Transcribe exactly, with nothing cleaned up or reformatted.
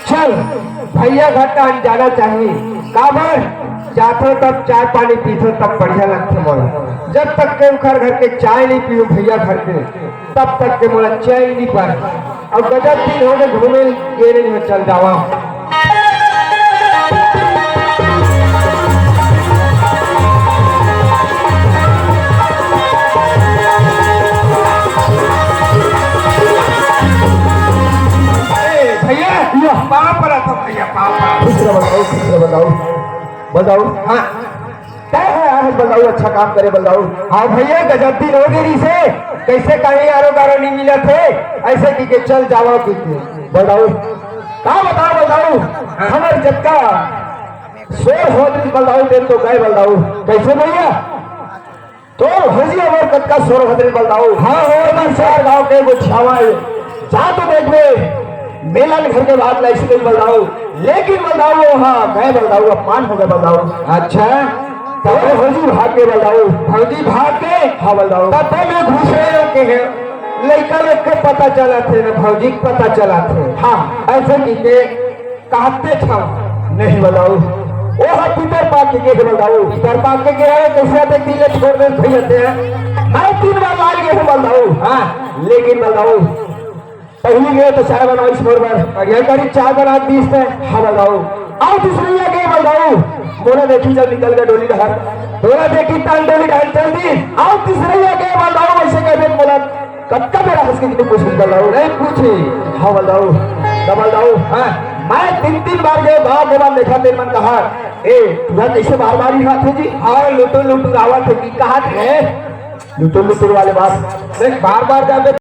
चल, भैया घर त जाना चाही। काबर? जाथो तब चाय पानी पीथो तब बढ़िया लगथे मोला। जब तक के उखर घर के चाय नहीं पीहूं भैया घर के, तब तक के मोला चैन नहीं पड़े। अब गजब दिन हो गए, घूमे गे नहीं हो, चल जावा। अरे भैया, यो पाँव पड़त हो भैया, पाँव पड़त। खुश रहो बलदाऊ, खुश रहो बलदाऊ। बलदाऊ, हाँ। तय है यार बलदाऊ, अच्छा काम करे बलदाऊ। हाँ भैया, गजब दिन हो गए रिसे, कैसे कहीं यारो गारो नहीं मिला थे, ऐसे की के चल जावा की के। बलदाऊ, का बताओ बलदाऊ, हाँ। हमर जब का सोर होत रिस बलदाऊ, तेन तो गए बलदाऊ। कैसे भैया? तो हजी हमर कतका सोर होत रिस बलदाऊ। हाँ, हो ना। चार गांव के एगो छावा है। जा तो देखबे, मेलन घर के बात ला ऐसे कही बलदाऊ। लेकिन बलदाऊ, हाँ, गए बलदाऊ, अपमान हो गए बलदाऊ। अच्छा। तब भौजी भाग के बलदाऊ। भौजी भाग के? हाँ बलदाऊ। तब मैं घुस रहे हो के है। लइका लोग के पता चला थे ना, भौजी के पता चला थे। हाँ। ऐसे की के कहते था। नहीं बलदाऊ। ओ हा पितर पाक के गे बलदाऊ। पितर पाक के गे है, कैसे आते दिले छोड़ दे भैया ते। मैं तीन बार लाल गए हूँ बलदाऊ। हाँ। लेकिन बलदाऊ, पहली गए तो चाय बनवाइस मोर बर। बढ़िया करी चाय बना दीस ते। हाँ बलदाऊ। आओ दूसरी गए बलदाऊ। मोला देखी जब निकल गए डोली डहर। तोला देखी तान डोली डहर चल दी। आओ तीसरी गए बलदाऊ, वैसे कह दे मोला। कतका बेरा हंस के कितनी पूछी बलदाऊ? नहीं पूछी। हाँ बलदाऊ। तो बलदाऊ, हाँ। मैं तीन तीन बार गए, गाँव के बार देखा तेन मन कहा, ए, तुझा कैसे बार बार ही हाथ है जी? हाँ, लुटू लुटू आवत है कि कहा थे? लुटू लुटू वाले बात। देख, बार बार जाते